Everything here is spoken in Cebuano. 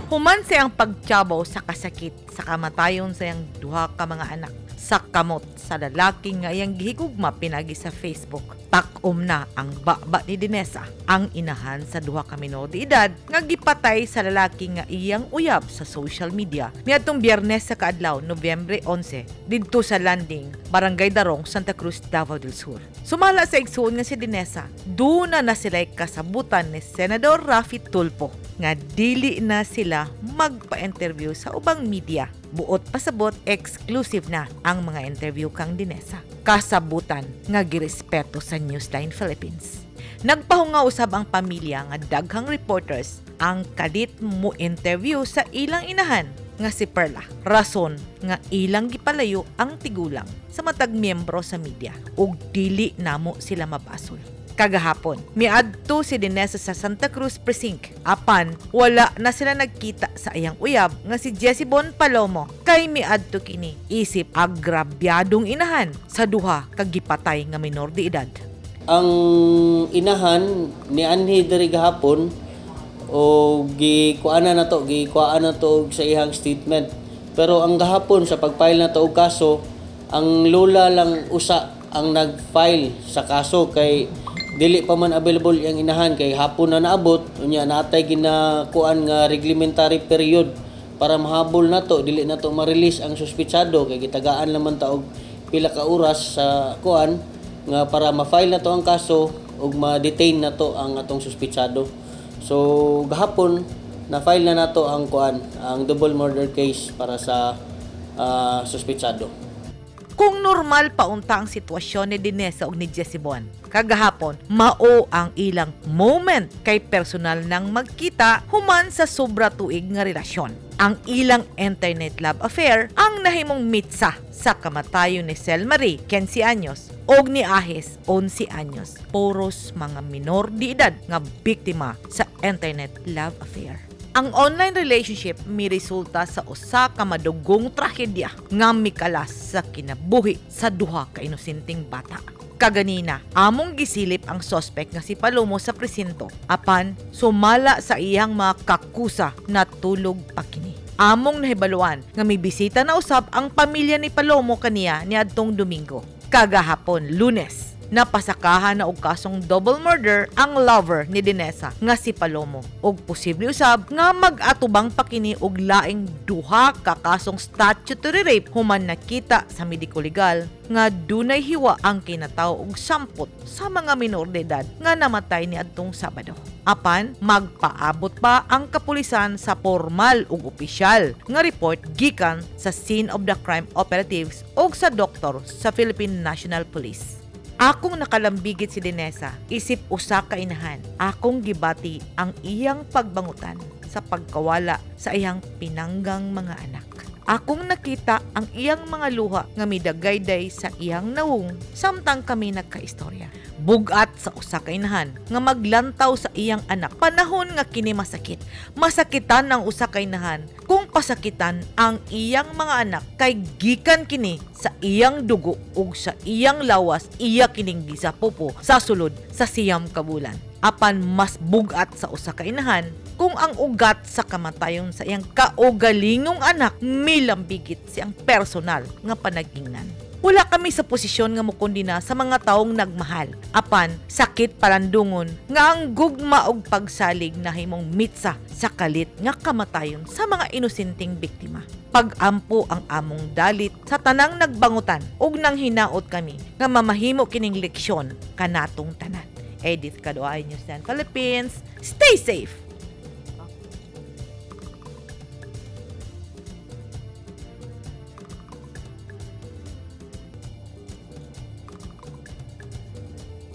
Human sa iyang pagtyabaw sa kasakit sa kamatayon sa iyang duha ka mga anak sa kamot sa lalaki nga iyang gihigugma pinagi sa Facebook, takom na ang baba ni Dinesa, ang inahan sa duha ka minor de edad nga gipatay sa lalaki nga iyang uyab sa social media niadtong Biyernes sa kaadlaw, Nobyembre 11, didto sa Landing, Barangay Darong, Santa Cruz, Davao del Sur. Sumala sa igsuon nga si Dinesa, duna na sila'y kasabutan ni Senador Raffy Tulfo nga dili na sila magpa-interview sa ubang media. Buot pasabot, exclusive na ang mga interview kang Dinesa. Kasabutan nga girespeto sa Newsline Philippines. Nagpahunga usab ang pamilya nga daghang reporters ang kalit mo interview sa ilang inahan nga si Perla. Rason nga ilang gipalayo ang tigulang sa matag miyembro sa media ug dili namo sila mabasol. Kagahapon, miadto si Dinesa sa Santa Cruz Precinct. Apan, wala na sila nagkita sa iyang uyab nga si Jesse Bon Palomo kay miadto kini isip agrabyadong inahan sa duha ka gipatay nga minor de edad. Ang inahan ni anhi diri gahapon o gikuana na to, gikuan na to og sa iyang statement. Pero ang gahapon sa pag-file na to og kaso, ang lola lang usa ang nag-file sa kaso kay dili pa man available iyang inahan kay hapon na naabot. Unya natay ginakuan nga reglementary period para mahabol na to, dili na to ma-release ang suspitsado kay gitagaan naman ta og pila ka oras sa kuan nga para ma-file na to ang kaso ug ma-detain na to ang atong suspitsado. So gahapon na-file na nato ang kuan, ang double murder case para sa suspitsado. Kung normal pa unta ang sitwasyon ni Dinesa ug ni Jesse Bon, kagahapon, mao ang ilang moment kay personal nang magkita human sa sobra tuig nga relasyon. Ang ilang internet love affair ang nahimong mitsa sa kamatayon ni Selmarie, 15 anyos, og ni Ahes, 11 anyos. Puros mga minor de edad nga biktima sa internet love affair. Ang online relationship miresulta sa usa ka madugong trahedya nga mikalas sa kinabuhi sa duha ka inosenteng bata. Kaganina, among gisilip ang sospek nga si Palomo sa presinto. Apan, sumala sa iyang mga kakusa, natulog pa kini. Among nahibaluan nga may bisita na usab ang pamilya ni Palomo kaniya niadtong Domingo. Kagahapon, Lunes, napasakahan na og kasong double murder ang lover ni Dinesa nga si Palomo ug posible usab nga mag-atubang pa kini og laing duha ka kasong statutory rape human nakita sa mediko legal nga dunay hiwa ang kinatawo og sampot sa mga minor de edad nga namatay niadtong Sabado. Apan magpaabot pa ang kapulisan sa formal ug opisyal nga report gikan sa scene of the crime operatives ug sa doktor sa Philippine National Police. Akong nakalambigit si Dinesa, isip usa ka inahan. Akong gibati ang iyang pagbangutan sa pagkawala sa iyang pinanggang mga anak. Akong nakita ang iyang mga luha nga midagayday sa iyang nawong samtang kami nagkaistorya. Bugat sa usa ka inahan nga maglantaw sa iyang anak panahon nga kini masakit. Masakitan ang usa ka inahan kung pasakitan ang iyang mga anak kay gikan kini sa iyang dugo ug sa iyang lawas, iya kining gisapopo sa sulod sa 9 ka bulan. Apan mas bugat sa usa ka inahan kung ang ugat sa kamatayon sa iyang kaugalingong anak milambigit siyang personal nga panagingnan. Wala kami sa posisyon nga mukondena sa mga taong nagmahal. Apan, sakit palandungon nga ang gugma og pagsalig nahimong mitsa sa kalit nga kamatayon sa mga inosenteng biktima. Pag-ampo ang among dalit sa tanang nagbangutan ug nang hinaot kami nga mamahimo kining leksyon kanatong tanan. Edith Kadoay, News 10 Philippines. Stay safe!